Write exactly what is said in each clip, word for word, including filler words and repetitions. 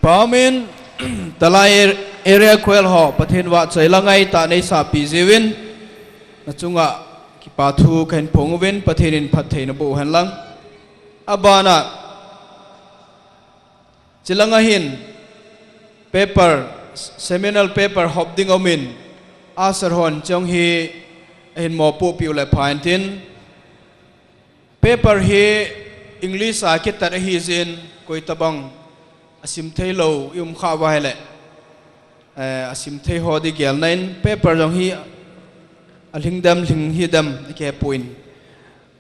Pamin, Talai ar-, area choir ho, Pathen vahchoi la ngaitah neisah pi jiuvin, nachunga kipa thu kahin phong uvin, Pathen in phattheina boh hen lang. Abana, chilanga hin, paper, seminal paper hop ding aumin, usher hon chong hi, ahin mopoh piu le pha intin, Paper hi English a kitat ahi jeh in, koi tabang asim thei lou i um kha uva ahile, eh, asim thei ho di gelna in, paper jong hi alhing dem, lhing hih dem, i kihepoi.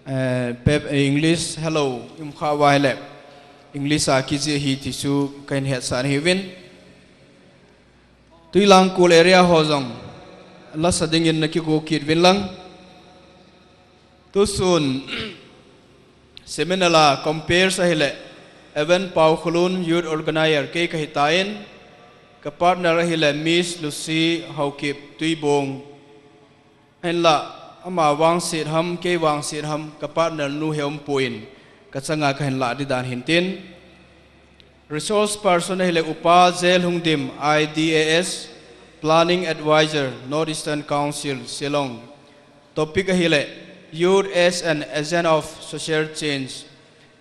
Eh, pap-, eh, English helou i um kha uva ahile, English a kijih ahi ti chu kahin hetsah nahiuvin. Tuilangkol area ho jong lasa dingin nakigo kit uvin lang. Tusun seminar a compare ahile, Evan Paukholun, youth organizer, kei kahitan, ka partner ahile Miss Lucy Haokip Tuibong. Ahinla, ama vangset ham, kei vangset ham, ka partner nu hi aumpoi, ka changa kahin lah di dan hintin. Resource person ahile Upa J Lhungdim, I D A S, Planning Advisor, North Eastern Council, Shillong. Topic ahile, Youth as an Agent of Social Change.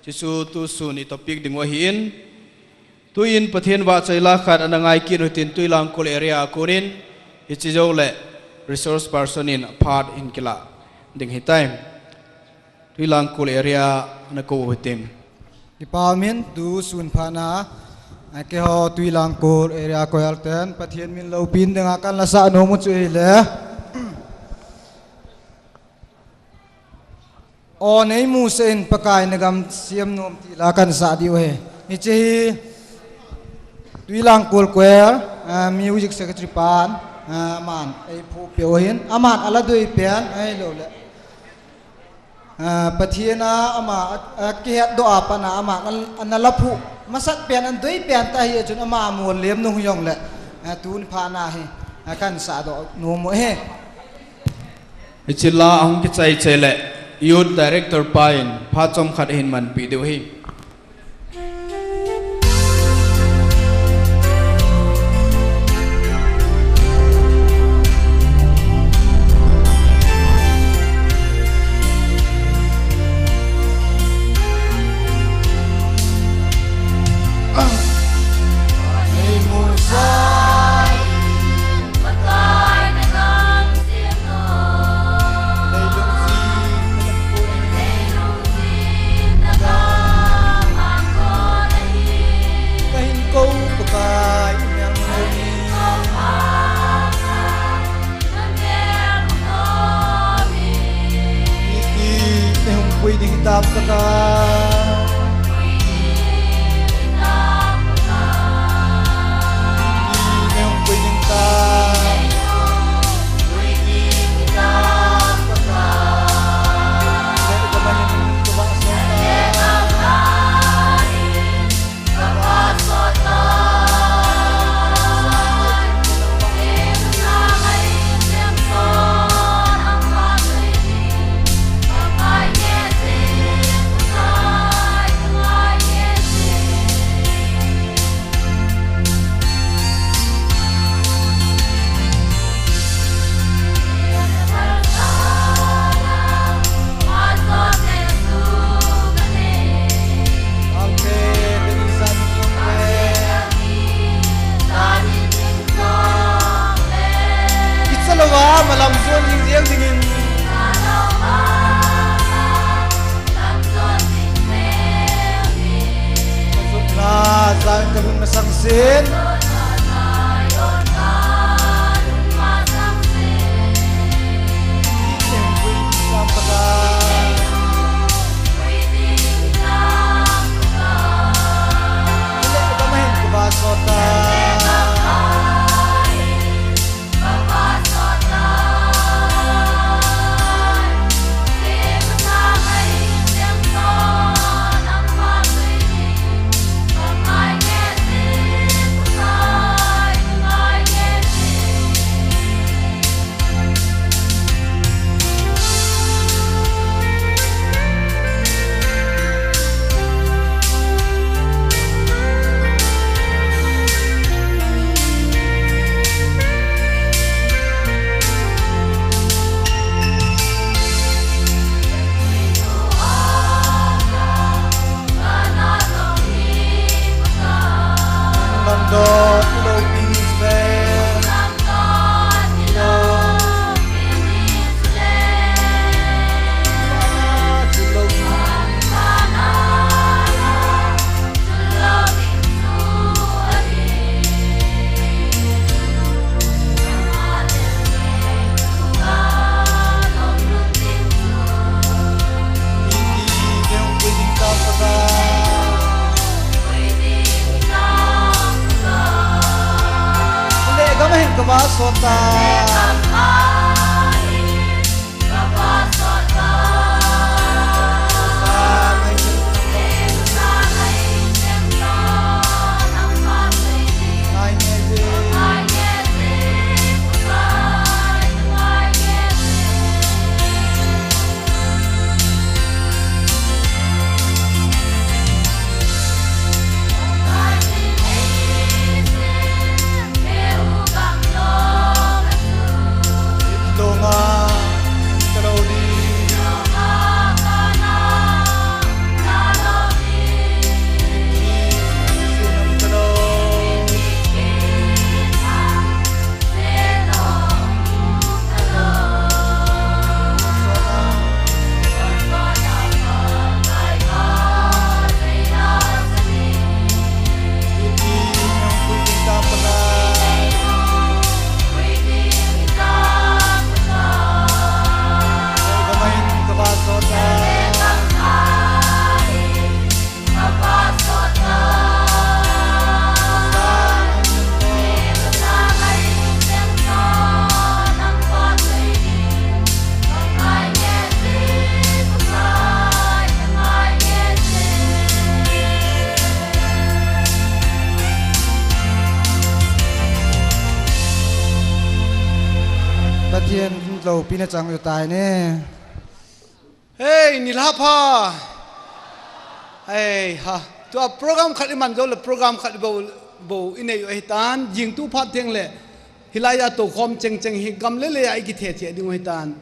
Chuchu tusun i topic ding u ahin. Tuin Pathen vahchoi la khat ana ngai kit u hitin Tuilangkol area a konin, hiche joule resource person in aphat hin kilah ding hitai. Tuilangkol area ana kou u hitin. Kipa umin tusun phat na, a, keiho Tuilangkol area choir ten, Pathen min loupina dinga kan lasah nom u chu ahile. O neimusah in Pakai nagam siam nom ti la kan sah diu ahi. Hiche hi Tuilangkol choir, ah, music secretary pan, ah, aman eiphoh peh u ahin. Aman ala doi pen, ahilouleh. Ah, Pathen a ama, a, akihetdoh a pat na aman, ana laphuh. Masat pen, ana doi pen tah ahi chun ama mol lem nung jongle. Ah, tun phat na hi, ah, kan sahdoh nom u ahi. Hiche la ahung kichai chai le, Youth Director pa in phat chomkhat ahin manpeh diu ahi. Kicha louva, malam jon jing jeng dingin. Kajot la, jan kalhun masang sin. Kaba sota. Pathen lopina chang u tai ne. Hei, nilhah pha. Hei, ha. Tua program khat i man jou le program khat bou, bou i nei u ahi tan. Jing tu phat teng le. Hilai a tou khom cheng cheng hi gam le le a i kithe che ding u ahi tan.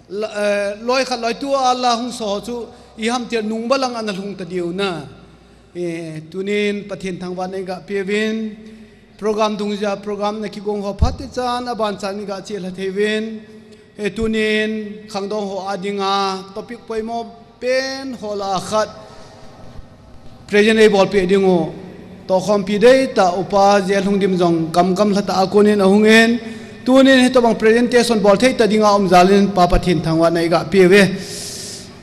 La, eh, loi khat loi tu a la hung so chu i ham tia nung balang ana lhung ta diu na. Eh, tunin Pathen thangvahna i ga pe uvin. Program dungjui a program na kigong ho phat te chan, a ban chan i ga che la thei uvin. Eh, tunin khangdong ho a dinga topic poimo pen ho la khat present ei bol pe ding u. Tokhompi dei ta upa J. Lhungdim jong gam gam lha ta a konin a hung in. Tunin hitobang presentation bol thei ta dinga um jal in Pa Pathen thangvahna i ga pe uve.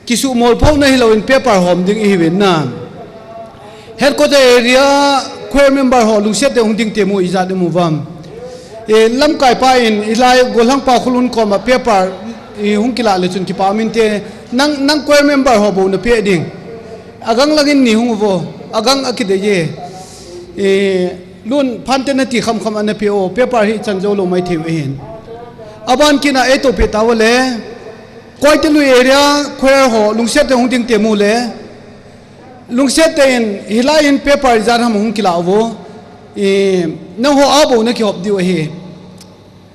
Kisu mol phou na hi lo in paper hom ding i hi uvin na. Headquarter area choir member ho lungset te hung ding te mu i jat i mu vam. E, lamkai pa in i lai golhang pa khulun koma paper i hung kila le chun kipa min te nang, nang choir member ho bou na pe ding. Agang langin ni hung vo. Agang akide ye. E, lun phante na ti kham kham ana pe o. Paper hi chan jou lo mai thei u hin. Aban kina e to pe ta vo le. Koite lui area choir ho lungset te hung ding te mu le. Lungset te in hilai in paper i jat ham hung kila vo. I, nang ho a bou na kihop diu ahi.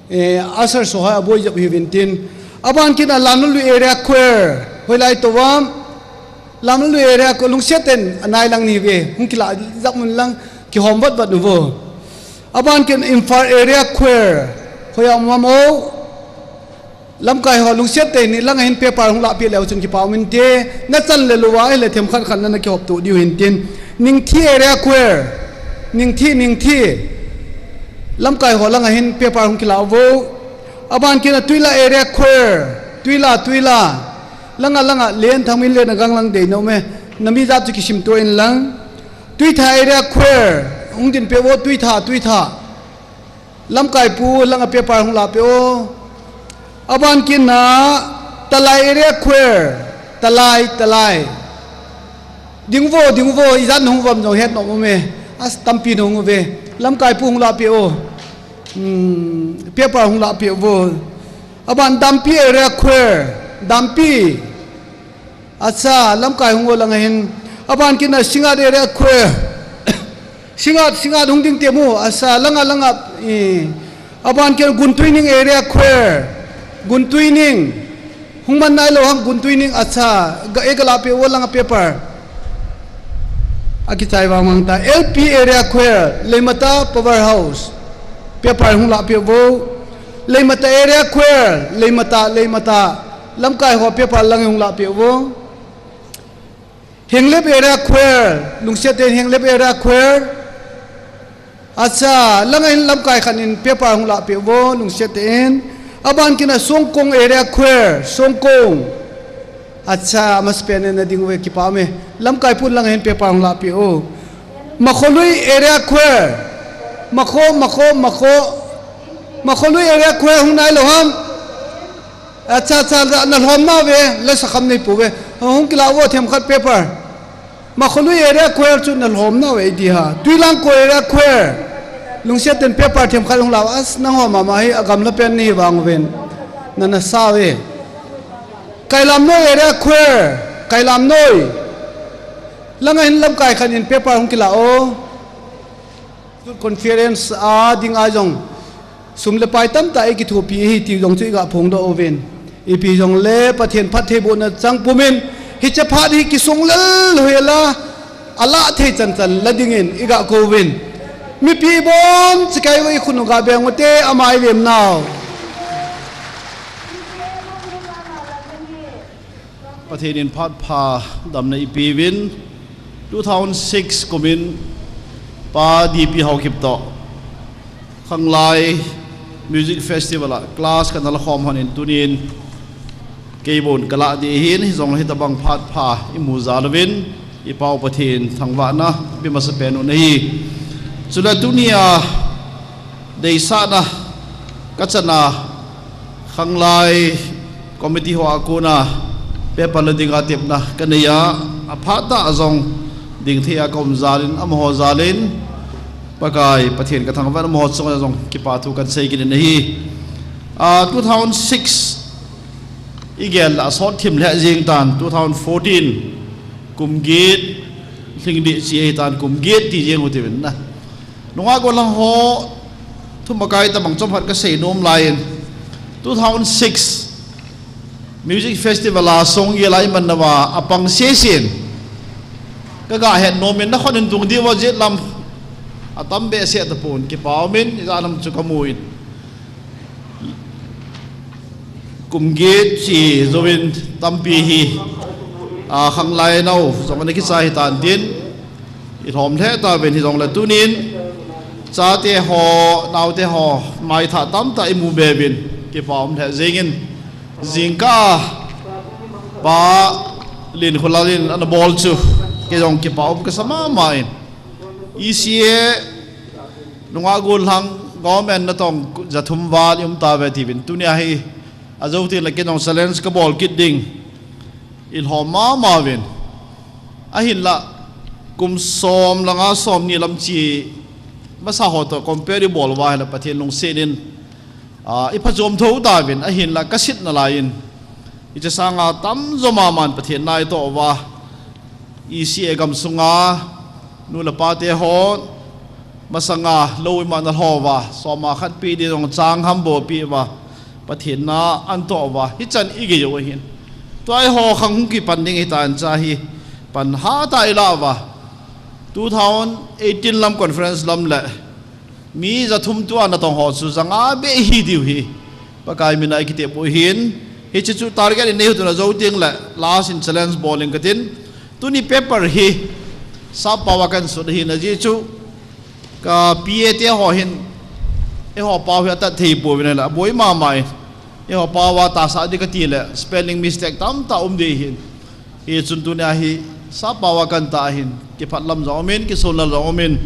E, asar so ha a boi jap hi vin tin. Aban kina Lamnului area choir. Hoilai to vam. Lamnului area choir lungset te in anai lang ni ve. Hung kila jap mun lang kihom vat vat nu vo. Aban kin Imphal area choir. Hoya mamo. Lamkai ho lungset te ni langa hin paper hung lahpeh leu chun kipa um inte, na chan le lou a ahile themkhat khat na na kihop to diu hin tin. Ningthi area choir, Ningthi, Ningthi. Lamkai ho langa hin paper hung kilah uvo. Aban kina Tuila area choir, Tuila, Tuila. Langa, langa, Len Thangmin le na gang lang dei nom e. Na mi jat chu kisim to in lang. Tuitha area choir, hung din peh uvo, Tuitha, Tuitha. Lamkai pu langa paper hung lahpeh o. Aban kina Talai area choir. Talai, Talai. Ding uvo, ding uvo, ijat na hung uvam jong het nom ume. As tampi na hung uve. Lamkai pu hung lahpeh o. Hmm, paper hung lahpeh uvo. Aban Dampi area choir. Dampi. Acha, lamkai hung uvo langa hin. Aban kina Singat area choir. Singat, Singat hung ding te mu. Acha, langa, langa. Eh. Aban kina Guntuining area choir. Guntuining. Hung man nailou ham Guntuining. Acha, ga e ga lahpeh uvo langa paper. Akichai vang vang ta. L P area choir. Leimata powerhouse. Paper hung lahpeh uvo. Leimata area choir. Leimata, Leimata. Lamkai ho paper lang hung lahpeh uvo. Henglep area choir, lungset te in Henglep area choir. Acha, langa hin lamkai khat in paper hung lahpeh uvo, lungset te in. Aban kina Songkong area choir, Songkong. Acha, amasapen in na ding uve kipa ume. Lamkai pu langa hin paper hung lahpeh o. Makholui area choir. Makho, Makho, Makho. Makholui area choir hung nai lou ham? Acha, acha, na lhom nauve, la sakham nei pouve. Hung kila vo themkhat paper. Makholui area choir chu na lhom nauve idi ha. Tuilang ko area choir. Lungsiat in paper themkhat hung la as nangho mama hi agamla pen ni vang ven. Na na sa ve. Kailamnoi area choir. Kailamnoi. Langa hin lamkai khat in paper hung kila o. Conference a ding a jong sum le pai tamtah i kithopi hi ti jong chu i ga phongdoh uvin. Ipi jong le Pathen phattheibohna chang pumin hiche phat hi kisung lel hoi la, alah thei chan chan la dingin i ga kouvin. Mipi bon chikai va i khun u ga beng ute, ama i vem nau. Pathen in phat pha damna i peuvin, two thousand six kumin Pa D P Haokip toh Khanglai Music Festival a class kana la khom hon in tunin kei bon kala di hin, hijong hitabang phat pha i mu jal uvin, i Pau Pathen thangvahna i pe masa pen u ahi. Chule tunia deisahna ka chana Khanglai committee ho a kona paper la dinga tepna ka nei a, aphat tah a jong ding thei a ka um jalin, amaho jalin Pakai Pathen ka thangvah in amaho chunga jong kipa thu kan sei kit in ahi. A, two thousand six i gel la sot thim lheh jeng tan, two thousand fourteen kum get lhing dih chi ahi tan, kum get ti jeng u tivin na. Nungah gollhang ho, thumakai tabang chomkhat ka sei nom lai in, two thousand six Music Festival a song gel a i man nauva, apang sesen. Ka ga het nom in, na khon in tung diu va jet lam atam behseh tapon, kipa umin, i ja lam chu ka mu in. Kum get chi jouvin tampi hi, a, Khanglai nau jong ana kichai hi tan tin, i lhom lheh tauvin, hijongle tunin chate ho, naote ho, maithah tamtah i mu be uvin, kipa um lheh jengin, jingkah Pa Linkholal in ana bol chu kei jong kipa um ka sa mama in, E C A Nungah gollhang government natong jathum val i um tauve tiuvin. Tunia hi ajou tengle kei jong challenge ka bol kit ding. I lhom mama uvin. Ahinla kum som le nga, som ni lam chi masa ho toh compare i bol uva ahile Pathen lungset in, a, i phachom tho tauvin, ahinla ka sit nalai in. Hiche sanga tamjo mama in Pathen na i toh uva, E C A gamsunga nu le pate ho masanga lou ima na lhou uva, soma khat pe ding jong chang ham bou pe uva, Pathen na ana toh uva, hichan i gei u ahin. Tua eiho khang hung kipan ding hitan cha hi pan hatah a i la uva. Two thousand eighteen lam conference lam le mi jathum tua natong ho chu janga beh hi diu hi Pakai mina i kitep u ahin. Hiche chu target i nei u tuna jou tengle last in challenge bol ing katin. Tuni paper hi sap pao a kan sut ahin, ajeh chu ka P A te ho hin eiho pao hi atat thei pouvin ahile aboi mama in. Eiho pao a tahsa ding kati le spelling mistake tamtah um ding ahin. Hichun tunia hi sap pao a kan tah ahin, kiphat lam jong umin, kisonlal jong umin.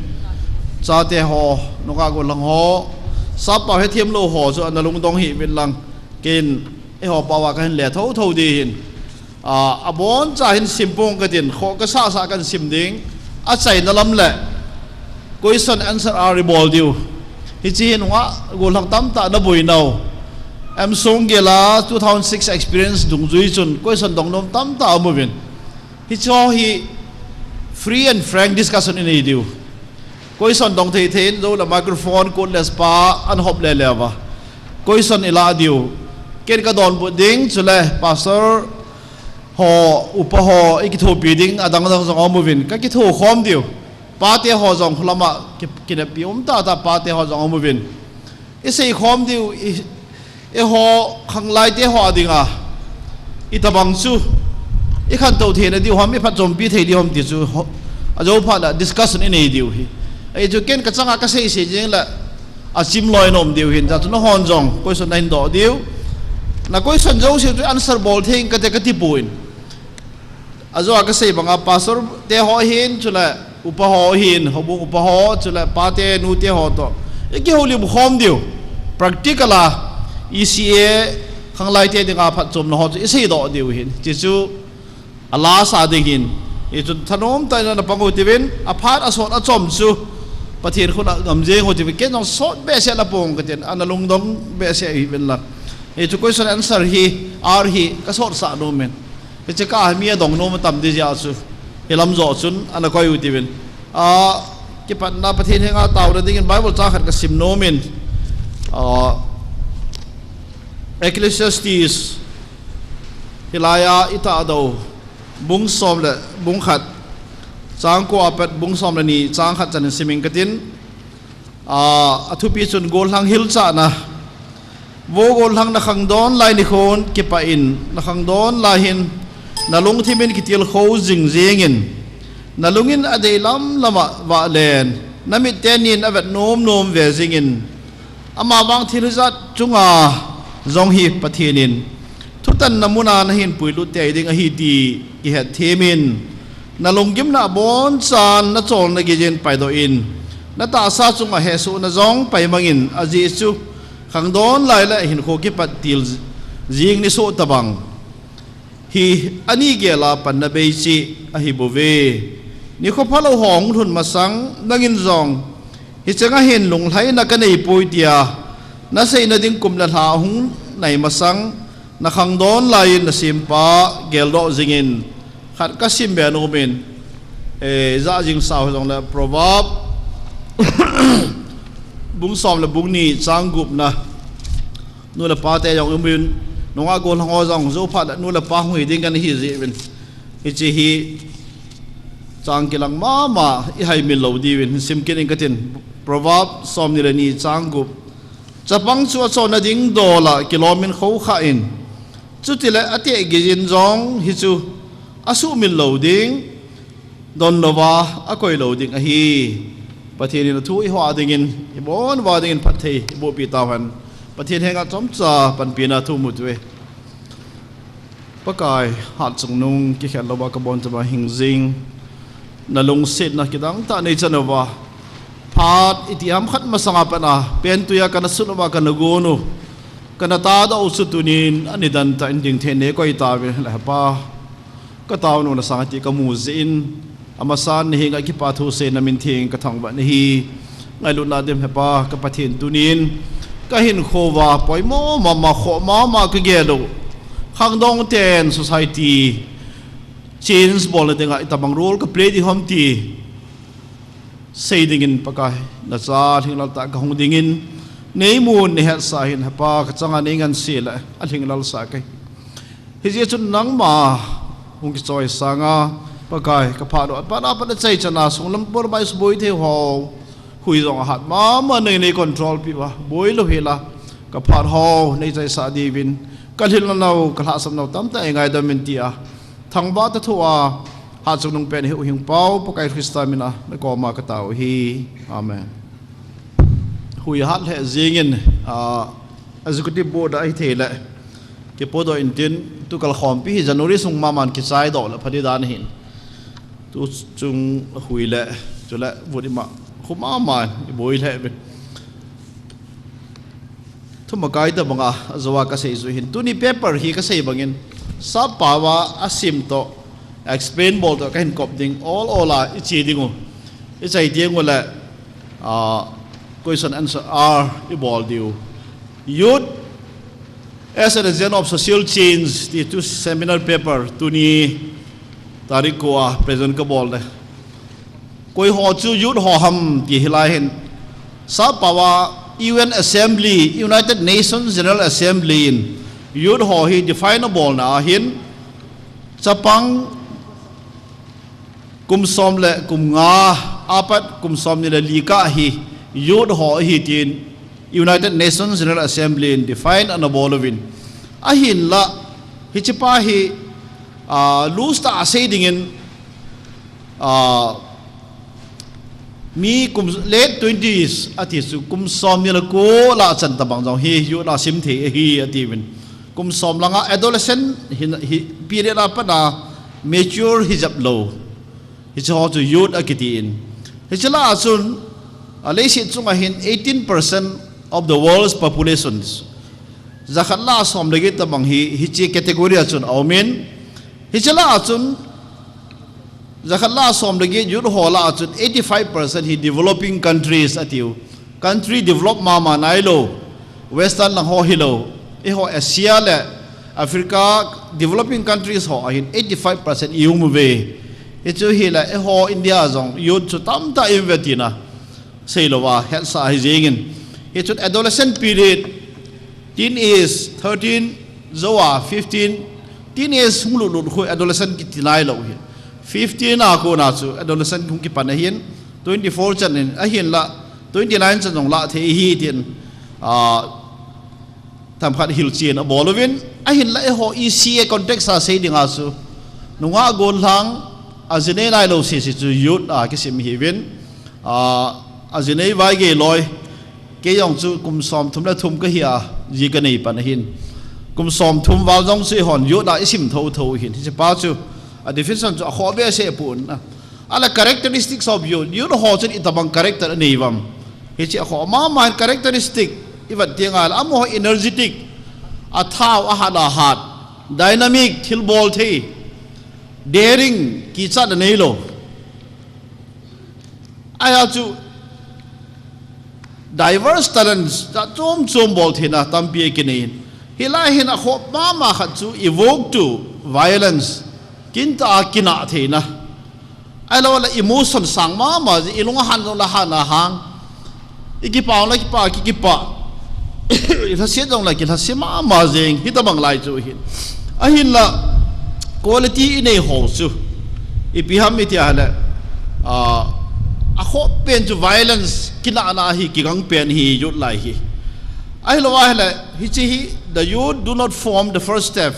Chate ho, nungah gollhang ho, sap pao hethem lou ho chu ana lungdong hih uvin lang. Keiin eiho pao a kahin le thotho ding ahin. A, aboncha hin sim pong katin, khoh kasah sah kan sim ding. Achaina lam le question answer a i bol diu. Hiche hi nungah gollhang tamtah na boi nau. M Songgel a two thousand six experience dungjui chun question dong nom tamtah aum uvin. Hiche hi free and frank discussion i nei diu. Question dong thei thei in, jou le microphone, cordless pa, ana hop le le uva. Question i la diu. Ken ka donbut ding, chule pastor ho, upa ho, i kithopi ding, adang dang jong aum uvin. Ka kitho khom diu. Pate ho jong kholama ki, kinepi um tah tah pate ho jong aum uvin. I sei khom diu, i, eiho Khanglai te ho a dinga. Itobang chu i khantou theina diu ham, i phatchompi thei diu ham ti chu ho, ajou phat le discussion i nei diu hi. Ahi chu ken ka changa ka sei sei jeng le achim loi nom diu hin, ja chu nahon jong question na hin doh diu. Na question jouse chu answer bol thei ing kate kati poi. Ajou a ka sei banga pastor te ho hin, chule upa ho hin, houbung upa ho, chule pate nute ho toh i kihoulim khom diu. Practical a, E C A, khanglai te dinga phatchomna ho chu i seidoh diu hin. Chuchu, a lasa ding hin. Hichun thanom tah in na pang u tivin, a phat a sot a chom chu, Pathen khut a ngam jeng u tivin, ken jong sot behseh la pong katin, ana lungdong behseh hi ven la. Hichu question answer hi, R hi, ka sotsah nom in. Hiche ka mi a dong nom tam di jia chu. Hilam jo chun, ana koi u tivin. A, kipatna Pathen henga tauna dingin Bible chang khat ka sim nom in. A, Ecclesiastes, hilai a i tahdoh, bung som le, bung khat, chang ko a pat, bung som le ni, chang khat chan in sim ing katin, a, a thupi chun gollhang hilchahna. Vo gollhang, na khangdon lai nikhon kipah in, na khangdon lai hin, na lungthim in kitilkhou jing jeng in, na lung in a dei lam lam a vah len, na mit ten in a vet nom nom ve jing in, ama vang thil hijat chunga jong hi Pathen in thutanna mun a na hin puilut tei ding ahi ti kihet them in, na lunggimna abonchan na cholna gei jin paidoh in, na tahsa chunga hesohna jong paimang in, ajeh chu khangdon lai le hinkho kipat til jing ni soh tabang hi ani gel a panna bei cheh ahi bouve. Nikho phalou ho hung lhun masang nangin jong, hiche nga hin lunglhaina ka nei poi tia na seina ding kum le lha hung nai masang, na khangdon lai in na sempa geldoh jing in. Khat ka sim be nom in, eh, ja jing sao jong le Proverb bung som le bung ni chang gupna. Nu le pa te jong um in, nunga gollhang ho jong jou phat le nu le pa hung hi ding kan hi jeh uvin. Hiche hi chang kilang mama i haimil lou diuvin, sim kit ing katin. Proverb som ni le ni chang gup. Chapang chu a chonna ding dol a kilom in khoukhah in, chutile a teh gei jin jong hichu a suhmil lou ding, don louva a koi lou ding ahi. Pathen in a thu i hoa dingin, i bon uva dingin phatthei i bohpi tauhen. Pathen henga chomcha panpina thu mu tuve. Pakai, hatchungnung kikhel louva ka bon tama hing jing. Na lungsetna kidang tah nei chan uva. Phat i ti ham khat masanga pat a, pen tuia kana sun uva kana gon u, kana tahdoh u chu tunin a nidan tah in ding thei nei koi tauve le Hepa. Ka taonu na sanga ti ka mu jeh in, amasan na henga kipa thu seina min theng ka thangvah na hi. Ngailutna dim Hepa ka Pathen tunin, ka hinkho uva poimo mama kho mama ka gel u. Khangdong ten society change bolna dinga itabang role ka play ding ham ti sei dingin Pakai, na cha lhinglel tah ka hung dingin, nei mun nei hetsah hin Hepa ka changa nei ngansi le a lhinglel sah kahi. Hijeh chun nangma hung kichoi sanga, Pakai, ka phat u, a phat a pat a chai chana sunglam por bai suboi thei ho. Hui jong a hat mama nei nei control pi uva, boi lou hila. Ka phat ho nei chaisah diuvin, ka lhinna u, ka lhahsamna u tamtah i ngaidam in tia thangvah ta thu a, hatchungnung pen hi u hing pau Pakai Christa mina na koma ka tao hi. Amen. Hui hat lheh jingin, a, executive board a hi thei le kipodoh intin, tu kal khompi hi January sung maman kichaidoh le phadi dan hin. Tu chung hui le, chule vut ima khu mama i boi lheh ve. Thumakai tabanga, ajoa ka sei ju hin. Tuni paper hi ka sei bangin, sap pao a, a sim toh, explain bol toh, ka hin kop ding, ol ol a, i chi ding u. I chai ding u le, a, question answer R i bol diu. Youth as an agent of social change, ti tu seminar paper, tuni tarik ko a present ka bol de. Koi ho chu youth ho ham ti hilai hin. Sap pao a U N Assembly, United Nations General Assembly in youth ho hi define a bolna a hin. Chapang kum som le kum nga, apat kum som ni le li kah hi youth ho hi tin United Nations General Assembly in define ana bol uvin. Ahinla, hiche pa hi, ah, loose tah a sei dingin, ah, mi kum late twenties ati chu kum som ni le ko lah chan tabang jong hi youth a sim thei ahi atiuvin. Kum som langa adolescent hi, hi period a pat a mature hi jep lou. Hiche ho chu youth akitin. Hiche lah a chun, a, leiset chunga hin eighteen percent of the world's populations. Jakhat la som le get tabang hi, hiche category a chun aumin. Hiche la a chun, jakhat la som le get youth ho la a chun eighty-five percent hi developing countries atiu. Country develop mama nailou, Western lang ho hilou. Eiho Asia le Africa developing countries ho ahin eighty-five percent i um uve. Hichu hile eiho India jong youth chu tamtah i um uve tina. Seilouva, hetsa hi jingin. Hichun adolescent period, teen age, thirteen, joua, fifteen, teen age hung lut lut khu adolescent kiti nailou hi. Fifteen a kona chu adolescent hung kipan ahin, twenty-four chan in, ahinla, twenty-nine chan jong la thei hi tin, ah, themkhat hilchen abol uvin, ahinla eiho E C A context a sei dinga chu, nungah gollhang, ajinei nailou sese chu youth a kisim hiuvin, ah, ajinei vaigei loi, kei jong chu kum somthum le thum kahi a, ji kanei pan ahin. Kum somthum val jong chu eihon youth a isim thotho hin. Hiche pa chu, a definition chu akhoh behseh pon a. Ahile characteristics of youth. Youth ho chun itobang character anei uvam. Hiche akhoh mama hin characteristic. Ivet teng ahile amaho energetic. Athao ahat a hat. Dynamic, thilbol thei. Daring, kichatna neilou. Ahia chu diverse talents, jat chom chom bol theina tampi akinei. Hilai hin akhoh mama khat chu evoke to violence. Kintah a kinah theina. Ahilouleh emotion sang mama jing, ilung ahan jongleh ahan ahang. Ikipah jongleh kipah, ki, kipah. Ilhaset jongleh kilhaset mama jing, hitobang lai chu hin. Ahinla, quality inei ho chu. Ipi ham iti ahile, ah, akhoh pen chu violence, kinahna hi, kigang pen hi, youth lai hi. Ahilou ahile, hiche hi, the youth do not form the first step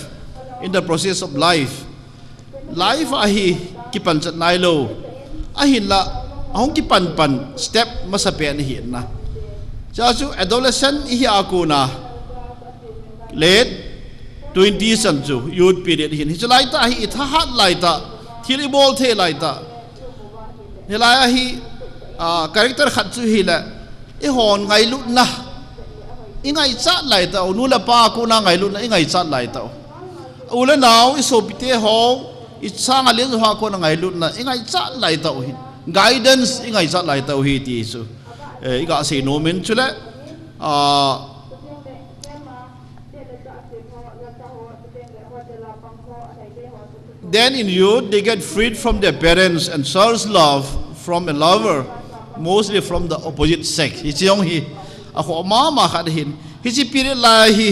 in the process of life. Life a hi kipanchat nailou. Ahinla, ahung kipan pan step masapen ahi na. Chua chu adolescent ihi a kona, late twenties chan chu youth period ahin. Hichu laitah hi ithahat laitah, thil ibol thei laitah. Hilai a hi, ah, character khat chu hile, eihon ngailutna ingaichat laitah u, nu le pa a kona ngailutna ingaichat laitah u. U le nao, isopite ho, isanga lenjo ho a kona ngailutna ingaichat laitah u hi. Guidance ingaichat laitah u hi ti chu, eh, iga sei nom in chule, ah, Then in youth, they get freed from their parents and search love from a lover, mostly from the opposite sex. Hiche jong hi akhoh mama khat ahin. Hiche period lai hi,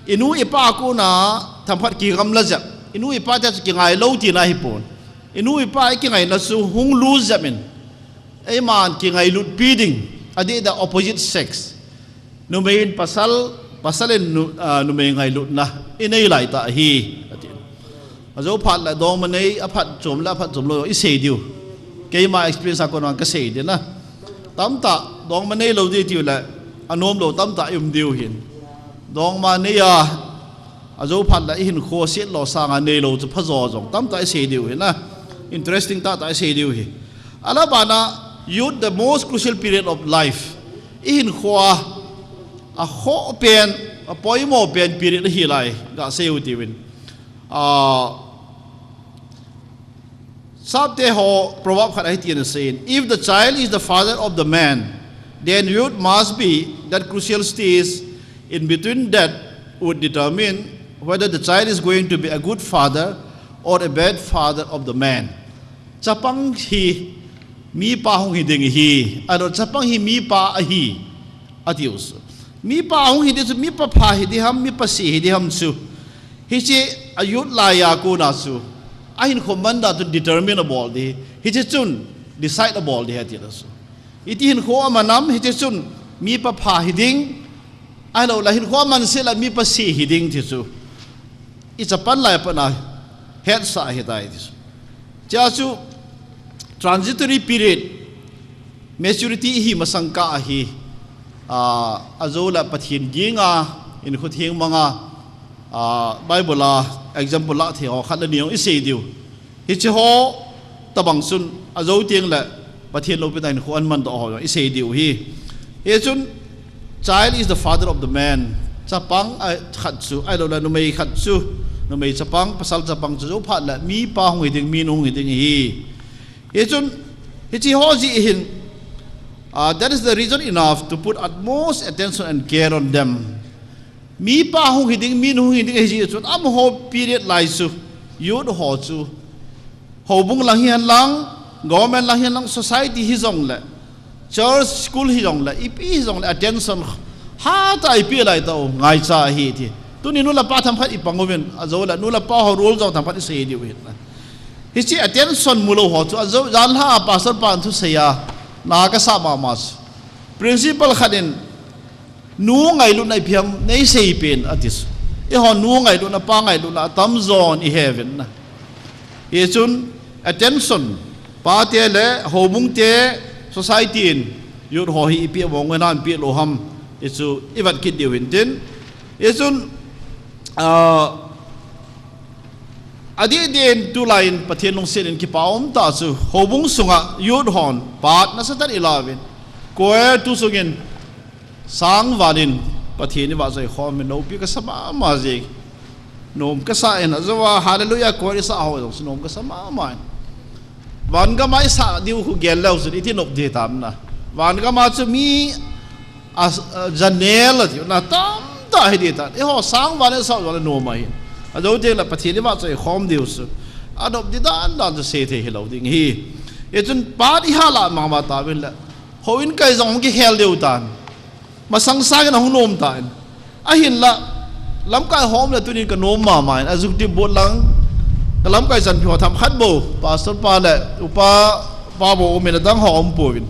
inu ipa a kona themkhat kigamla jep. Inu ipa te chu kingailou tina ahipon. Inu ipa a kingaina chu hung lose jep in. Eiman kingailut pi ding, adeh the opposite sex. Numei in pasal, pasal in nu-, ah, numei ngailutna inei laitah ahi, ati. Ajou phat le dongma nei, aphatchom le aphatchom lou isei diu. Keima experience a kona kasei ding na. Tamtah dongma neilou ding tiu le, anomlou tamtah i um diu hin. Dongma nei a, ajou phat le ihinkho setlou sanga neilou chu phajo jong tamtah isei diu hi na. Interesting tahtah isei diu hi. Ahileh bana, youth, the most crucial period of life. Ihinkho a, akhoh pen, apoimo pen period ahi lai, gasei u tiuvin. Ah, Sapte ho proverb khat ahi tin aseiyin, if the child is the father of the man, then youth must be that crucial stage in between that would determine whether the child is going to be a good father or a bad father of the man. Chapang hi mipa hung hi ding ahi, ahilou chapang hi mipa ahi, ati u chu. Mipa hung hi ding chu, mipa pha hi ding ham, mipa sih hi ding ham chu. Hiche a youth lai a kona chu, ahinkho mandan chu determine abol ding. Hiche chun decide abol ding ati u chu. Iti hinkho aman ham, hiche chun mipa pha hi ding, ahilouleh hinkho aman seh le mipa sih hi ding ti chu. I chapang lai a pat a hetsah ahitai ti chu. Chua chu transitory period, maturity ihi masang kah a hi, ah, ajou le Pathen ging a, hinkho theng mang a, ah, Bible a example lah thei ho khat le ni jong isei diu. Hiche ho tabang chun ajou teng le Pathen loupina hinkho aman doh ho jong isei diu hi. Hichun Child is the father of the man. Chapang a khat chu, ahilouleh numei khat chu, numei chapang, pasal chapang chu jou phat leh mipa hung hi ding, mi nu hung hi ding ahi. Hichun, hiche ho jeh hin, uh, that is the reason enough to put utmost attention and care on them. Mipa hung hi ding, mi nu hung hi ding ahi jeh chun, amaho period lai chu, youth ho chu, houbung lang hihen lang, government lang hihen lang, society hijongleh, church, school hijongleh, ipi hijongleh, attention hatah a ipeh lai tau, ngaicha ahi ti. Tuni nu le pa themkhat ipang uvin, ajo le nu le pa ho role jong themkhat isei diu ahi. Hiche attention mulou ho chu, ajo, janlhah a pastor pan thusei a, na kasah mama chu. Principal khat in, nu ngailutna ipi ham, neisei pen, ati chu. Eiho nu ngailutna, pa ngailutna, atamjon ihe uvin na. Hichun, attention, pate le, houbung te, society in, youth ho hi ipeh mong uvem, ipeh lou ham, hichu, ivet kit diu hintin. Hichun, ah, adeh deh in tulai in Pathen lungset in kipa um tah chu, houbung sunga youth hon, part nasatah in ilauvin. Choir tu sungin, sangval in Pathen ivahchoi khom in loupi kasa mama jeng. Nom kasa in, ajo a Hallelujah choir isah ho jong chu nom kasa mama in. Van gam a isah diu khu gel leu chun iti nop ding tam na. Van gam a chu mi a, a, janel a diu na tamtah hi ding tan. Eiho sangval in isah jong le nom ahi. Ajo teng le Pathen ivahchoi khom diu chu. Anop ding dan dan chu seithei hilou ding ahi. Hichun part iha lah mama tauvin le. Houin kai jong hung kikhel diu tan. Masang sangin ahung nom tan. Ahinla, lamkai ho um le tunin kanom mama in, executive board lang, ka lamkai chanpi ho themkhat bou, pastor pa le, upa, pa bou um in adang ho um pouvin.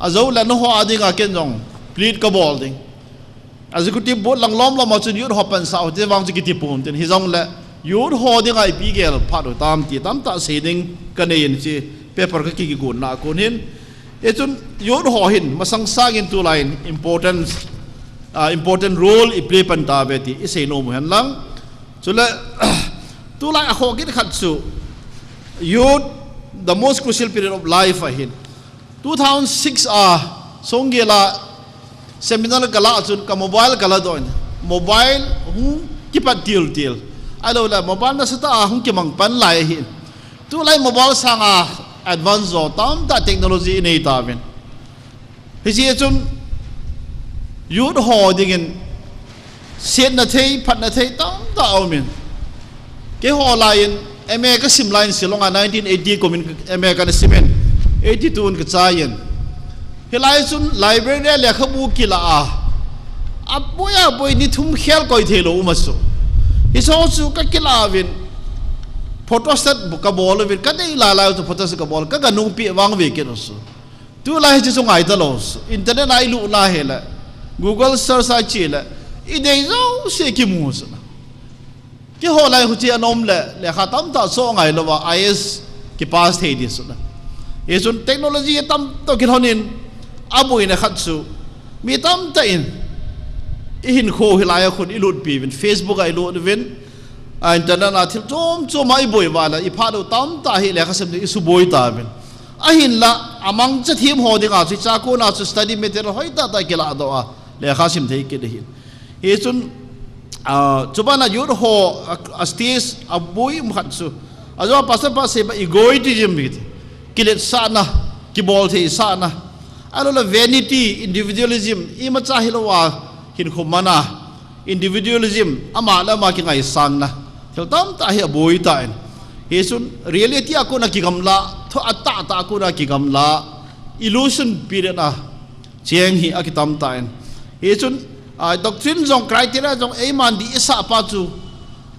Ajo le nangho a dinga ken jong, plead kabol ding. Executive board lang lom lom a chun youth ho pansah u te vang chu kiti pon tin, hijongle, youth ho dinga ipi gel phat u tam ti, tamtah sei ding kanei in hiche, paper ka ki, kigonna a kon hin. Hichun youth ho hin masang sangin tulai in important, ah, important role iplay pan tauve ti isei nom u hen lang. Chule, tulai a khoh kit khat chu youth, the most crucial period of life ahin. Two thousand six a, Songgel a seminar kalah chun ka mobile kaladoh in. Mobile hung kipat til til. Ahilouleh mobile nasatah a hung kimang pan lai ahin. Tulai mobile sanga advance jo tamtah technology inei tauvin. Hiche chun youth ho dingin setna thei, phatna thei tamtah aumin. Keiho laiyin M A kasim laiyin Shillong a nineteen eighty kumin M A kana simin, eighty two in kachaiyin. Hilai chun library a lekhabu kilah a, aboi aboi ni thum khel koi theilou um ahi chu. Hiche chu kakilah uvin, photostat bu kabol uvin, kadei lailai chu photostat kabol, kaganungpi vangve kit u chu. Tulai hiche chu ngai talou chu. Internet a ilut na hile, Google search a iche le, idei jouse kimu chu. Keiho lai huche anom le, lekha tamtah soh ngailouva I A S kipass thei ding chu na. Hichun technology tamtah kilhonin, aboina khat chu, mi tamtah in, ihinkho hilai a khun ilutpi uvin, Facebook a ilut uvin, a internet a thil chom chom a iboi uva le, iphat u tamtah hi lekha sim ding isuboi tauvin. Ahinla, amangcha them ho dinga chu, hichea kona chu study material hoitah tah kiladoh a, lekha sim thei kit ahin. Hichun, ah, chubana youth ho, a, a stage, aboi um khat chu. Ajo pastor pa seiba egotism hiti. Kiletsahna, kiboltheisahna. Ahilouleh vanity, individualism, imacha hilouva hinkho mana. Individualism, ama le ama kingaisangna. Thil tamtah hi aboi tan. Hichun reality a kona kigamla, thu atahtah a kona kigamla. Illusion period a cheng hi akitam tan. Hichun, ah, doctrine jong criteria jong eiman dih isah pa chu.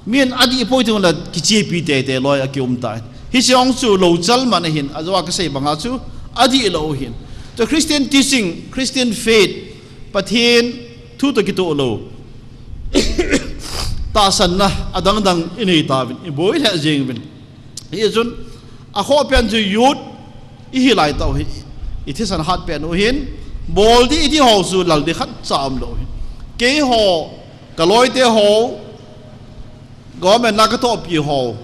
Min adih poi teng le kichepi teitei loi a kium tan. Hiche jong chu louchal man ahin, ajo a kasei banga chu adih lou ahin. Chu Christian teaching, Christian faith, Pathen thu toh kitoh lou. Tahsanna adang dang inei tauvin, iboi lheh jeng uvin. Hichun, akhoh pen chu youth ihi lai tau hi, ithisan hat pen u hin, bol ding iti ho chu lal ding khatcha umlou hin. Keiho, kaloite ho, government a katohpi ho,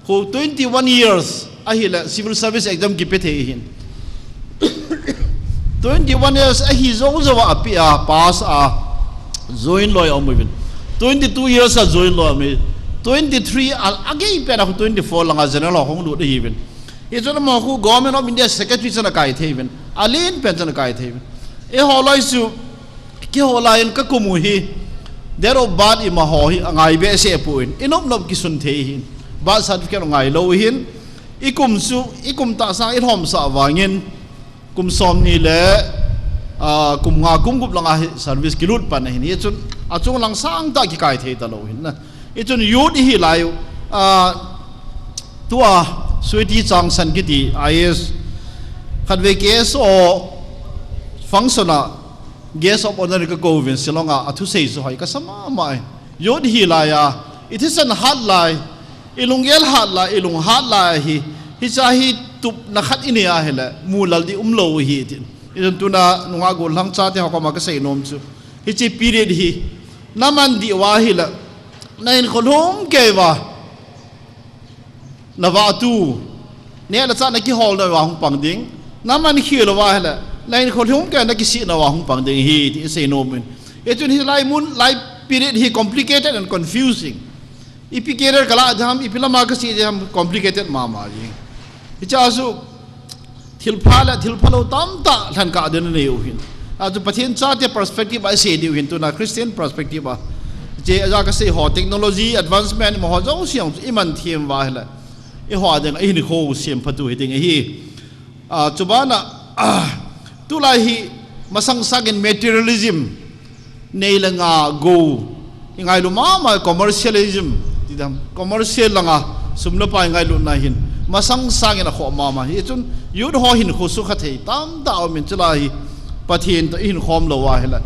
khu twenty one years ahile civil service exam kipe thei hin. Twenty one years ahi jou jou a api a pass a join loi a um uvin. Twenty two years a join loi a um. Twenty three a, agei pen a khu twenty four langa general ho hung lut ahi uvin. Hichun amaho khu Government of India secretary chan akai thei uvin. Alen pen chan akai thei uvin. Eiho lai chu kihol lai in ka kum u hi date of birth ima ho hi angai behseh poi. I nop nop kisun thei hin. Birth certificate angai lou hin. I kum chu, i kum tah sang i lhom sah vangin kum som ni le, ah, kum nga, kum gup langa hi service kilut pan ahin. Hichun achung lang sang tah kikai thei talou hin na. Hichun youth ihi lai u, ah, tua Sweety Changsan kiti I A S khatvei K S O function a guest of honour ka kou uvin Shillong a, athusei chu hoi kasa mama e. Youth ihi lai a, i thisan hat lai, i lunggel hat lai, i lung hat lai hi, hicha hi tupna khat i nei a hile, mu lal ding umlou hi tin. Hichun tuna nungah gollhang chate ho koma ka seinom chu, hiche period hi na man dih uva ahile, na hinkho lhum kei uva na vahtu, neh le chah na kiholna uva hung pang ding, na man khel uva ahile, na hinkho lhum kei na kisihna uva hung pang ding ahi ti i seinom in. Hichun hilai mun, lai period hi complicated and confusing. Ipi career ka lah ding ham, ipi lama ka sih ding ham, complicated mama jing. Hichea chu thilpha le thilphalou tamtah lhenkah ding anei u hin. Achu Pathen chate perspective a i sei diu hin, tuna Christian perspective a. Hiche aja ka sei ho, technology advancement ima ho jouse jong chu i man them uva ahile, eiho a ding a i hinkho semphatu hi ding ahi. Ah, chubana, ah, tulai hi masang sangin materialism, nei le gou, i ngailu mama, commercialism, ti dam, commercial langa sum le pai ngailutna hin masang sangin akhoh mama. Hichun youth ho hinkho sukha thei tamtah aumin, chulai hi Pathen toh i hinkhom lou ahile,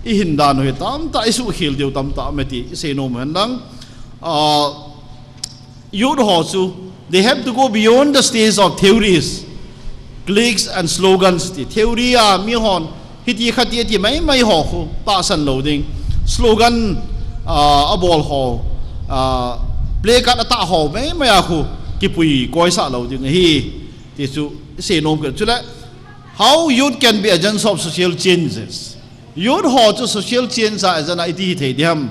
i hindan u hi tamtah i suhkhel diu tamtah aume ti i seinom u hen lang. Ah, Youth ho chu, they have to go beyond the stage of theories, cliques and slogans ti. Theory a mihon hiti khati ati maimai ho khu tahsan lou ding. Slogan, ah, abol ho, ah, placard atah ho maimai a khu kipui koisah lou ding ahi ti chu i seinom kit. Chule, how youth can be agents of social changes. Youth ho chu social change a agent a iti hithei ding ham.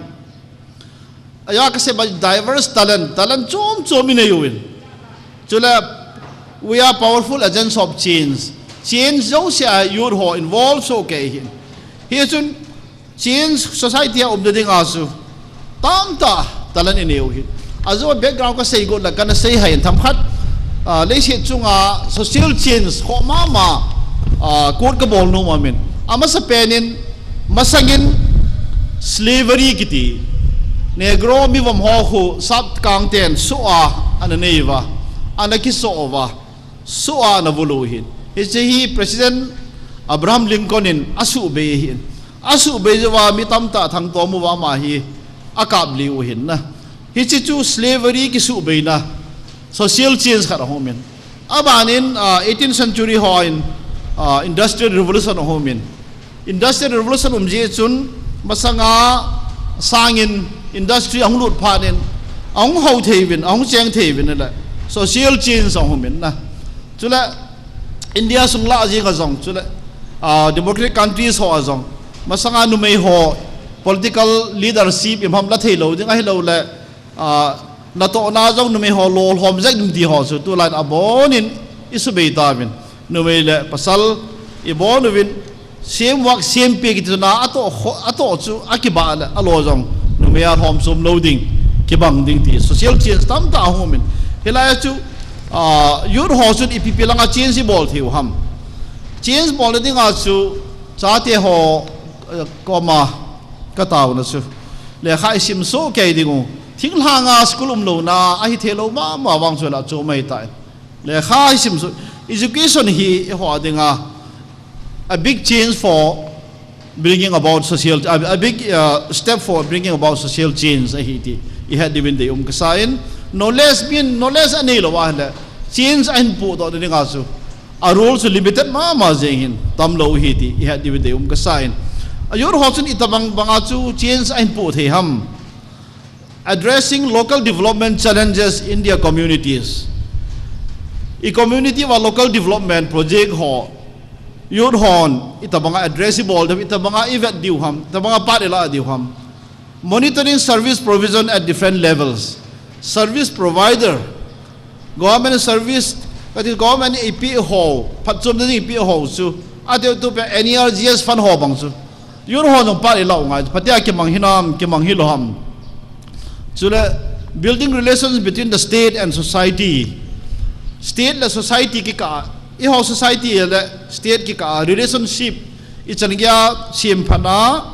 Aja ka sei ba, diverse talent, talent chom chom i nei uvin. Chule, we are powerful agents of change. Change jouse a youth ho involve soh kei hin. Hichun change society a umna dinga chu tamtah talent i nei u hin. Ajo background ka sei got le kana sei hih in themkhat, ah, leiset chunga social change khoh mama, ah, quote ka bol nom amin. Amasapen in, masangin slavery kiti, Negro mivom ho khu sapkang ten soh a ana nei uva, ana kisoh uva, soh a ana vul u hin. Hiche hi President Abraham Lincoln in asuhbei ahin. Asuhbei jouva mi tamtah thangtom uva ama hi akaplih u hin na. Hiche chu slavery kisuhbeina, social change khat ahung umin. Abanin, ah, eighteenth century hon, ah, Industrial Revolution ahung umin. Industrial Revolution um jeh chun masanga sangin industry ahung lut phat in, ahung hou thei uvin, ahung cheng thei uvin le social change ahung umin na. Chule India sung lah jeng a jong, chule, ah, democratic countries ho a jong, masanga numei ho political leadership imacha la thei lou ding ahilouleh, ah, natohna jong numei ho lolhom jeng ding ti ho chu tulai abonin i subei tauvin. Numei le pasal i bon uvin, same work, same pay kiti chu na atoh kho-, atoh chu akibah le alo jong numei a lhom chom lou ding, kibang ding ti social change tamtah ahung umin. Hilai a chu, ah, youth ho chun ipi pi langa change i bol thei u ham. Change bolna dinga chu chate ho, eh, koma ka taona chu, lekha i sim soh kei ding u. Thinglhanga school umlouna ahi thei lou mama vang chu la chu mai tai. Lekha i sim soh, education hi eiho a dinga a big change for bringing about social, a, a big, uh, step for bringing about social change ahi ti i het diuvin deium kasa in. Knowledge, min knowledge anei lou ahile change ahin podoh na dinga chu a role chu limited mama jeng hin tam lou ahi ti i het diuvin deium kasa in. A youth ho chun itobang banga chu change ahin po thei ham. Addressing local development challenges in their communities. I community uva local development project ho Youth hon, itabanga address ibol diu, itabanga ivet diu ham, itabanga part ila diu ham. Monitoring service provision at different levels. Service provider, government service, kati government ipi ho, phatchomna ding ipi ho chu. Ati tu pe N E R G S fund ho bang chu. Youth hon jong part ila u ngai, phatea kimang hinam, kimang hilou ham. Chule, building relations between the state and society. State le society kikah, eiho society le state kikah, relationship, ichan geiya semphatna,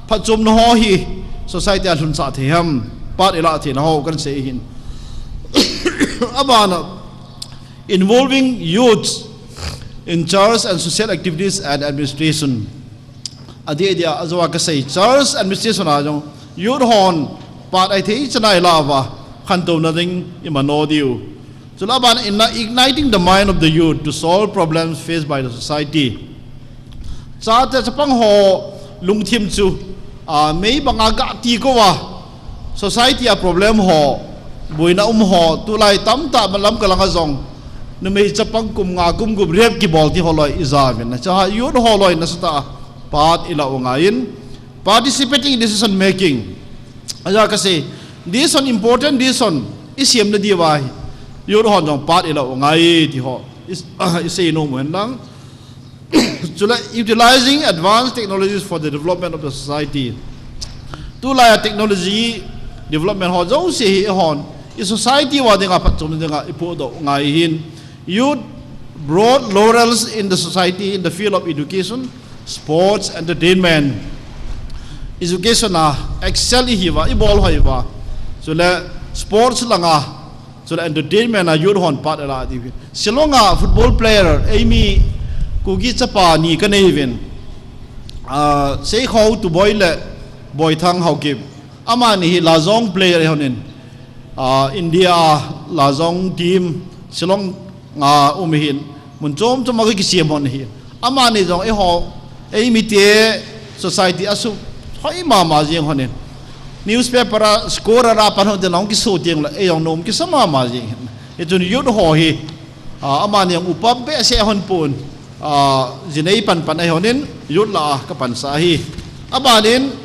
phatchomna ho hi society a lhunsah thei ham, part ila theina ho kan sei hin. Abana, involving youths in church and social activities and administration. Adeh dia, ajou a kasei, church administration a jong, youth hon, part ahi thei chan a ila uva, khantouna ding imano diu. Chule abana, in igniting the mind of the youth to solve problems faced by the society. Chate chapang ho lungthim chu, a, mei banga gah ti kouva, society a problem ho, boina um ho, tulai tamtah malam kalanga jong, numei chapang kum nga kum gup rape kibol ti ho loi ija uvin. Chua youth ho loi nasatah a part ila u ngai in, participating in decision making. Aja kasei, decision, important decision isemna diuva hi youth hon jong part ila u ngai ti ho i, isei nom u hen lang. Chule, utilizing advanced technologies for the development of the society. Tulai a technology development ho jouse hi eihon i society uva dinga phatchomna dinga ipohdoh u ngai hin. Youth brought laurels in the society in the field of education, sports, entertainment. Education a excel ihiuva, ibol hoi uva. Chule sports langa, chule entertainment a youth hon part ala diu hin. Shillong a football player, eimi Kuki chapa ni kanei uvin. Ah, Seikhou Tuboi le Boithang Haokip. Amani hi Lajong player ahi honin. Ah, India a Lajong team, Shillong a um ahin. Mun chom chom a kisem hon ahi. Amani jong eiho, eimite society a suhoi mama jeng honin. Newspaper a scorer a pan hon te nong kiso teng le, ei jong nom kisa mama jeng hin. Hichun youth ho hi, ah, amani jong upa behseh hon pon, ah, jinei pan pan ahi honin, youth lah a kapansa ahi. Abanin,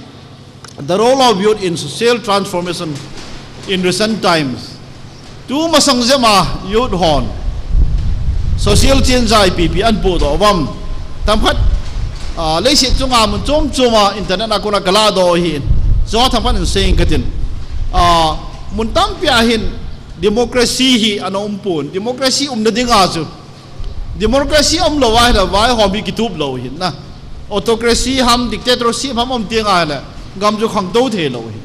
the role of youth in social transformation in recent times. Tu masang jep a youth hon social change a ipi ipi ahin pohdoh uvam. Tamkhat, ah, leiset chunga mun chom chom a internet a kona kaladoh u ahin. Chua tamkhat in sei inge katin. Ah, mun tampi a hin democracy hi ana um pon. Democracy umna dinga chu, democracy umlou ahile vaihom hi kitup lou ahin na. Autocracy ham, dictatorship ham um teng ahile gam chu khangtou thei lou ahin.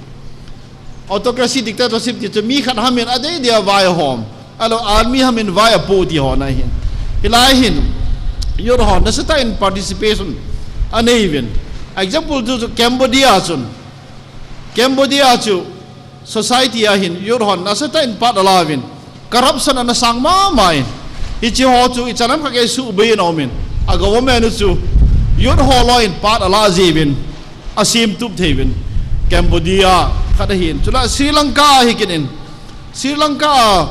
Autocracy, dictatorship ti chu mi khat ham in adei dia vaihom, ahilou army ham in vai apoh ti ho na ahin. Hilai hin youth hon nasatah in participation anei uvin. Example chu, chu Cambodia chun. Cambodia chu society a hin youth hon nasatah in part ala uvin. Corruption ana sang mama in. Hiche ho chu ichan ham khat gei suhbei in aum in. A government u chu youth ho loi in part ala jiuvin, asemtup thei uvin. Cambodia khat ahin. Chule Sri Lanka ahi kit in. Sri Lanka a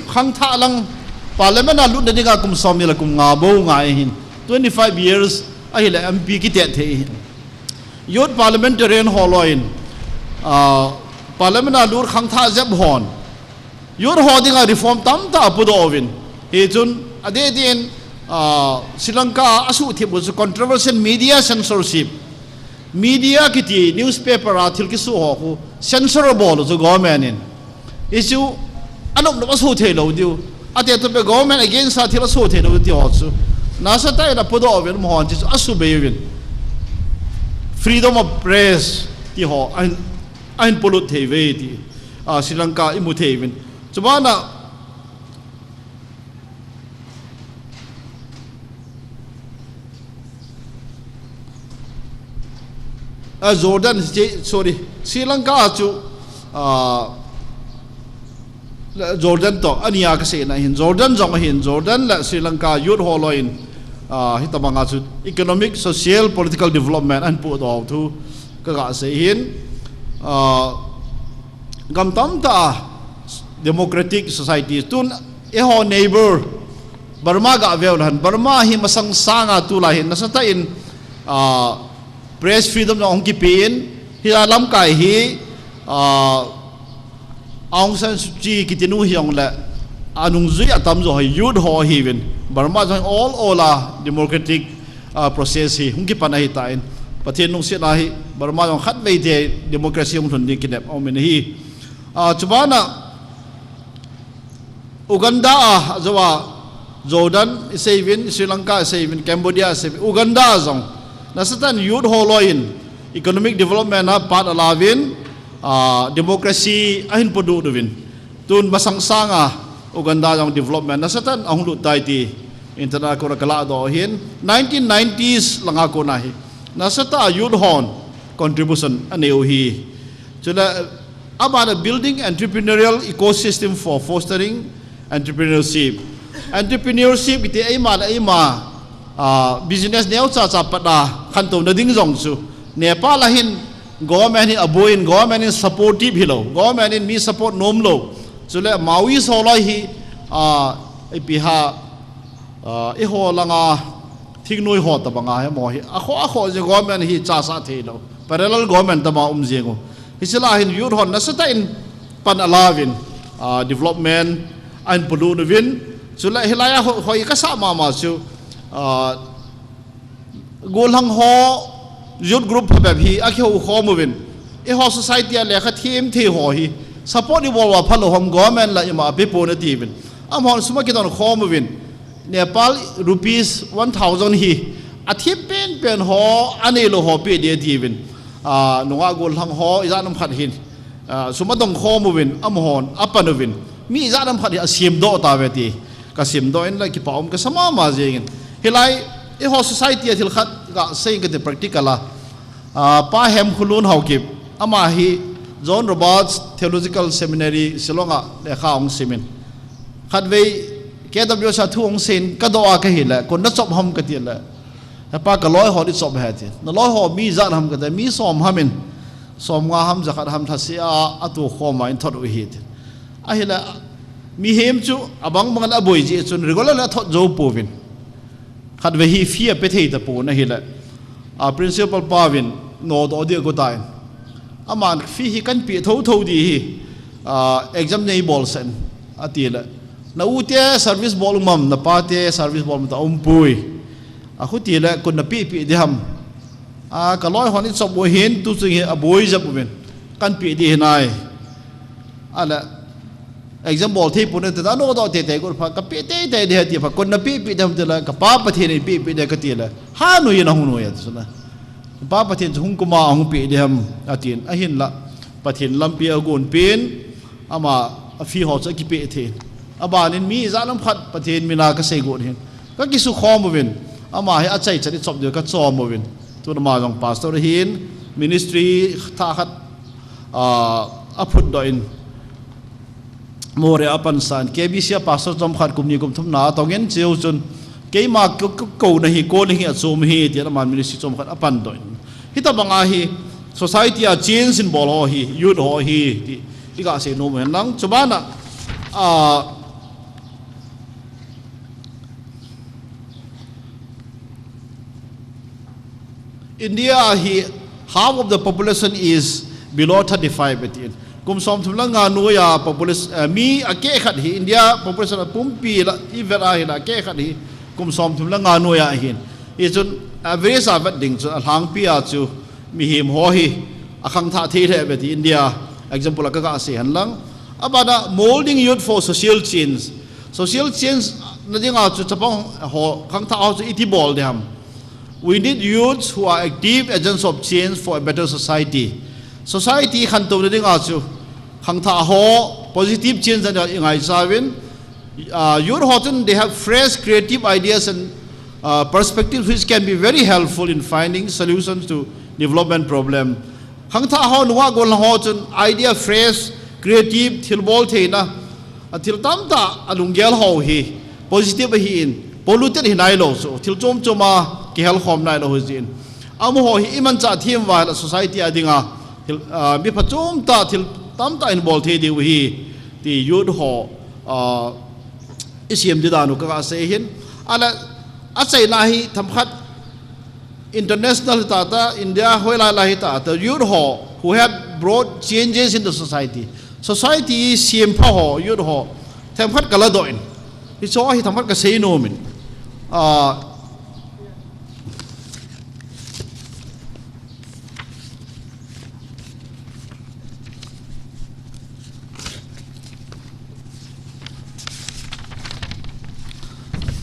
khangthah lang parliament a lutna dinga kum somni le kum nga bou ngai ahin. Twenty-five years ahile M P kitet thei ahin. Youth parliamentarian ho loi in, ah, parliament a lut khangthah jep hon youth ho dinga reform tamtah apohdoh uvin. Hichun, adeh deh in, ah, Sri Lanka a asuhthip u chu controversial media censorship. Media kiti newspaper a thil kiso ho khu censor abol u chu government in. Hichu anop nop aso thei lou diu. Ati tu pe government against a thil aso thei lou ti ho chu. Nasatah in apohdoh uvin, um hon chu asubei uvin. Freedom of press ti ho ahin, ahin polut thei uve ti. Ah, Sri Lanka imu thei uvin. Chubana, ah, Jordan, sorry, Sri Lanka chu, ah, Jordan toh, ani a kasei na hin, Jordan jong ahin, Jordan le Sri Lanka youth ho loi in, ah, hitabanga chu economic, social, political development ahin pohdoh u thu kaga sei hin, ah, gam tamtah a democratic society tun eiho neighbor Burma ga veu le hen, Burma hi masang sanga tulai hin nasatah in, ah, press freedom jong hung kipe in, hi a lamkai hi, ah, Aung San Suu Kyi kiti nu hi jong le, anungjui atam jo hi youth ho hi uvin. Burma jong all, all a democratic, ah, process hi hung kipan ahi tan. Pathen lungsetna hi Burma jong khatvei te democracy hung lhun ding kinep aum in ahi. Ah, chubana Uganda a, ajo a, Jordan isei uvin, Sri Lanka isei uvin, Cambodia isei uvin, Uganda a jong nasatah in youth ho loi in economic development a part ala uvin, ah, democracy ahin polut uvin. Tun masang sanga Uganda jong development nasatah in ahung lut tai ti internet a kona kala doh hin, nineteen nineties langa kona hi nasatah a youth hon contribution anei u hi. Chule, abana building entrepreneurial ecosystem for fostering entrepreneurship. Entrepreneurship kiti eima le eima, ah, business neocha cha pat a khantouna ding jong chu Nepal a hin government hi aboi in, government in supportive hilou, government in mi support nomlou. Chule Maoist ho loi hi, ah, ipi ham, ah, eiho langa thingnoi ho tobanga hi mo hi, akhoh, akhoh jeh government hi chasah theilou, parallel government tobanga um jeng u. Hiche lah a hin youth hon nasatah in pan ala uvin, ah, development ahin polut uvin. Chule hilai a ho, hoi kasah mama chu, ah, gollhang ho youth group phabep hi akihou khom uvin, eiho society a lekha them thei ho hi support ibol uva phalou ham, government la ima ape pon ati uvin. Amahon sum akidon khom uvin, Nepal rupees one thousand hi athem penpen ho, aneilou ho pe ding ati uvin. Ah, nungah gollhang ho ijat ham khat hin, ah, sum adong khom uvin, amahon apan uvin, mi ijat ham khat hi asemdoh tauve ti kasimdoh in la kipa um kasa mama jeng in. Hilai eiho society a thil khat gasei inge kati, practical a. Ah, Pa Hemkholun Haokip, ama hi John Roberts Theological Seminary Shillong a lekha ahung sim in, khatvei K W S a thu ahung sei in kadoh a kahile, koi in nachop ham kati le, He pa, kaloi hon ichop ahi ati. Naloi ho mi ijat ham kati, mi som ham in, somnga ham, jakhat ham, lhaseh a atoh khom a eithot u ahi ati. Ahile, mihem chu abang bang le aboi jeh chun regular le athot jou pouvin, khatvei hi fee ape thei tapon ahile, a principal pa vin nodoh ding agot tan, aman fee hi kahin pe thotho ding ahi, ah, exam neibolsah in, atile, na u te service bol um am, na pa te service bol um am, ta umpoi. Akhuti le, koi in napeh peh ding ham? Ah, kaloi hon ichop u ahin, tuchung hi aboi jep uvin, kahin peh ding ahi nai. Ahile, exam bol thei pon ati, anodoh teitei got phat, kapeh teitei ding ahi ati phat, koi in napeh peh ding ham tile, kapa Pathen in eipeh peh ding ahi kati le, ha noi in ahung noi ati suna. Pa Pathen chu hung kum a ahung peh ding ham atin, ahinla Pathen lampi agon pen, ama a fee ho chu akipeh thei. Abanin mi ijat ham khat Pathen mina kasei got hin, kakisukhom uvin, ama hi achaichan ichop diu kachom uvin, tun ama jong pastor ahin, ministry thah khat, ah, aphutdoh in, Moreh a apansah in, K B C a pastor chomkhat kum ni kum thum na atong in, chujou chun keima ko, ko, kouna hi, calling hi achom ahi, tin ama ministry chomkhat apandoh in. Hitobang a hi society a change in bol ho hi youth ho ahi ti igasei nom u hen lang. Chubana, ah, India hi half of the population is below thirty-five atin. Kum somthum le nga noiya population, eh, mi akeh khat hi, India population apumpi la ivet a hile akeh khat hi kum somthum le nga noiya ahin. Hichun average a vet ding chun alhangpi a chu mihem ho hi akhangthah thei lheh uve ti India example a kagasei hen lang. Abana, molding youth for social change. Social change na dinga chu chapang ho, khangthah ho chu iti bol ding ham? We need youths who are active agents of change for a better society. Society khantouna dinga chu khangthah ho positive change ana ingaicha uvin, ah, youth ho chun they have fresh creative ideas and, ah, perspectives which can be very helpful in finding solutions to development problem. Khangthah ho, nungah gollhang ho chun idea fresh, creative, thilbol theina, a thil tamtah alunggel ho hi positive ahin, polluted hi nailou chu, thil chom chom a kihel khom nailou hijeh in, amaho hi imanchah them uva ahile society a dinga thil, ah, mi phachom tah, thil tamtah ahin bol thei diu ahi ti youth ho, ah, Siam di dan u ka, ka sei hin. Ahile, achaina hi themkhat international hi tata, India hoilai lai hi tata, youth ho who have brought changes in the society. Society siam pha ho, youth ho, themkhat ka ladoh in. Hiche ho hi themkhat ka sei nom in. Ah,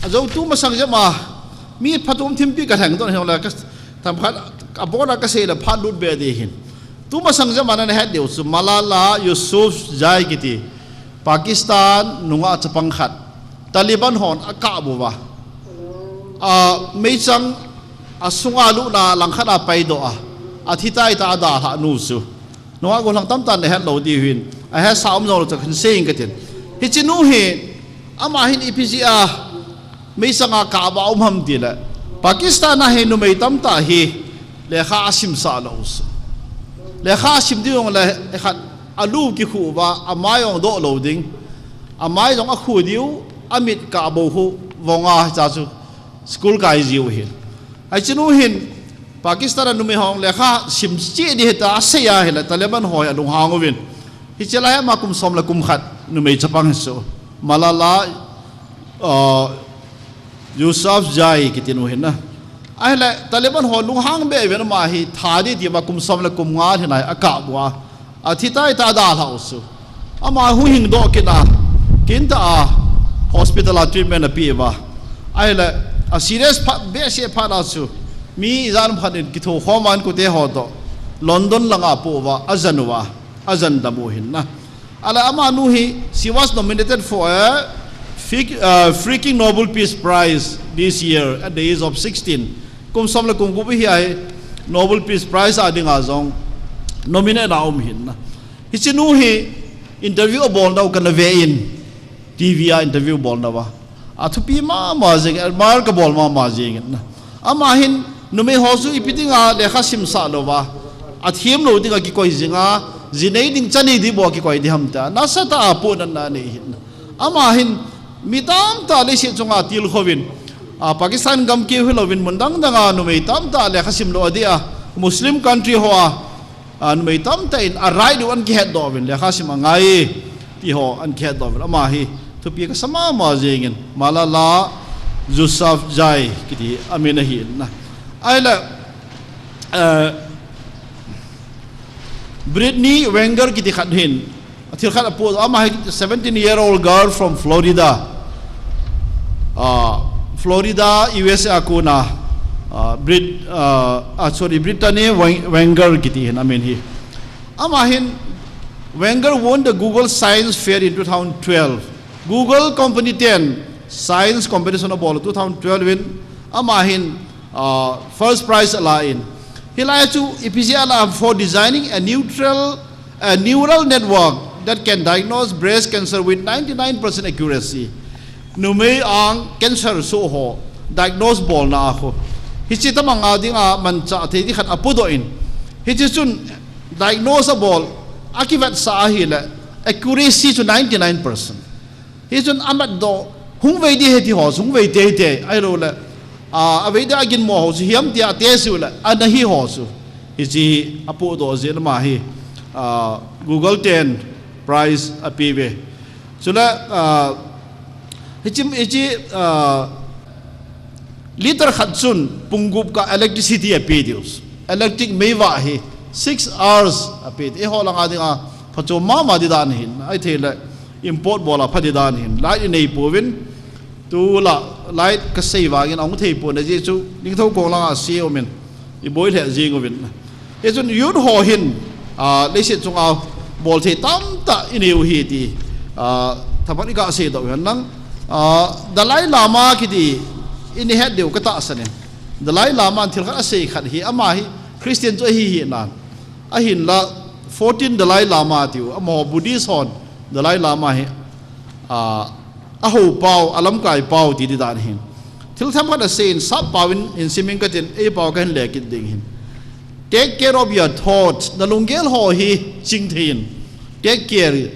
Ajou tu masang jep a, mi phat um thimpi ka lheng doh in, hijongle ka, themkhat, abona ka sei le phat lut be di hin. Tu masang jep a nana het diu chu Malala Yousafzai kiti, Pakistan nungah chapang khat, Taliban hon akap uva, a, meichang a sunga lutna langkhat a paidoh a, athi tai tia adalhah nu chu. Nungah gollhang tamtah in ahet lou diu hin, ahesa um jonglou chu kahin sei inge katin. Hiche nu hi, ama hin ipi jeh a meichang a kap a um ham tile, Pakistan a hi numei tamtah hi lekha asimsah lou chu. Lekha asim diu jongle khat alu kikhu uva, amai jong doh lou ding, amai jong akhu diu, amit kah bou khu vonga hiche chu school kai jiu hin. Hiche nu hin Pakistan a numei hon lekha sim cheh ding ahi tia asei ahile Taliban ho hi alunghang uvin. Hiche lai ama kum som le kum khat numei chapang hi chu, Malala, uh, Yousafzai kiti nu hin na. Ahile Taliban ho lunghang be uvin, ama hi that ding tia kum som le kum nga hin akap uva, athi tai tia adalhah u chu. Ama hung hing doh kit a, kintah a hospital a treatment ape uva, ahile a serious phat behseh phat a chu mi ijat ham khat in kitho khom a, inkote ho toh London langa apoh uva, ajen uva, ajen dam u hin na. Ahile ama nu hi, she was nominated for a Fre-, uh, freaking Nobel Peace Prize this year at the age of sixteen. Kum som le kum gup hi ahi, Nobel Peace Prize a dinga jong nominate a um hin na. Hiche nu hi interview abolnau kana ve in, T V a interview bolnau a, athupi mama jeng, admire kabol mama jeng in na. Ama hin numei ho chu ipi dinga lekha simsah louva, athem lou dinga kikoi jinga, ji nei ding cha nei ding bou a kikoi ding ham tia nasatah a pohnatna anei hin na. Ama hin mi tamtah leiset chunga atilkhouvin, a, Pakistan gamkeu hilouvin mun dang danga numei tamtah lekha sim lou adeh a, Muslim country hoa, a, numei tamtah in a right u ahin kihetdoh uvin, lekha sim angai ti ho ahin kihetdoh uvin. Ama hi thupi kasa mama jeng in, Malala Yousafzai kiti amin ahi in na. Ahile, eh, Brittany Wenger kiti khat hin, thil khat apoh, ama hi seventeen year old girl from Florida. Ah, Florida, U S A a kona, ah, Brit-, ah, ah, sorry, Brittany Wen-, Wenger kiti hin amin hi. Ama hin, Wenger won the Google Science Fair in two thousand twelve. Google company ten science competition abol two thousand twelve in, ama hin, ah, first prize ala in. Hilai chu ipi jeh a ala, for designing a neutral, a neural network that can diagnose breast cancer with ninety-nine percent accuracy. Numei ang cancer soh ho diagnose bolna a khu, hiche tamang a dinga manchah thei ding khat apodoh in, hiche chun diagnose abol, akivetsah ahile, accuracy chu ninety-nine percent. Hichun amatdoh, hung vei ding ahi ti ho chu hung vei teitei, ahilouleh, a, avei ding aginmo ho chu hiam tia atest uleh ana hi ho chu, hiche hi apohdoh jeh in ama hi, a, Google ten prize apeuve. Chule, a, hiche, hiche, a, liter khat chun pung gup kah electricity ape diu. Electric meivah hi six hours ape diu. Eiho langa dinga phachom mama ding dan ahin, ahithei le import bol a pha ding dan ahin. Light inei pouvin, tulai light kasei vangin ahung thei pon, ajeh chu Ningthoukhong langa ase umin, iboi lheh jeng uvin. Hichun youth ho hin, a, leiset chunga bolthei tamtah inei u ahi ti, a, themkhat iga seidoh u hen lang, a, Dalai Lama kiti in ihet diu katahsan in. Dalai Lama in thil khat asei khat hi, ama hi Christian chu ahi hih nan. Ahinla fourteen Dalai Lama tiu, amaho Buddhist hon Dalai Lama hi, a, ahou pau, alamkai pau ti ding dan ahin. Thil themkhat asei in, sap pau in, in simin katin, ei pau kahin le kit ding ahin. Take care of your thoughts. Na lunggel ho hi chingthei in. Take care.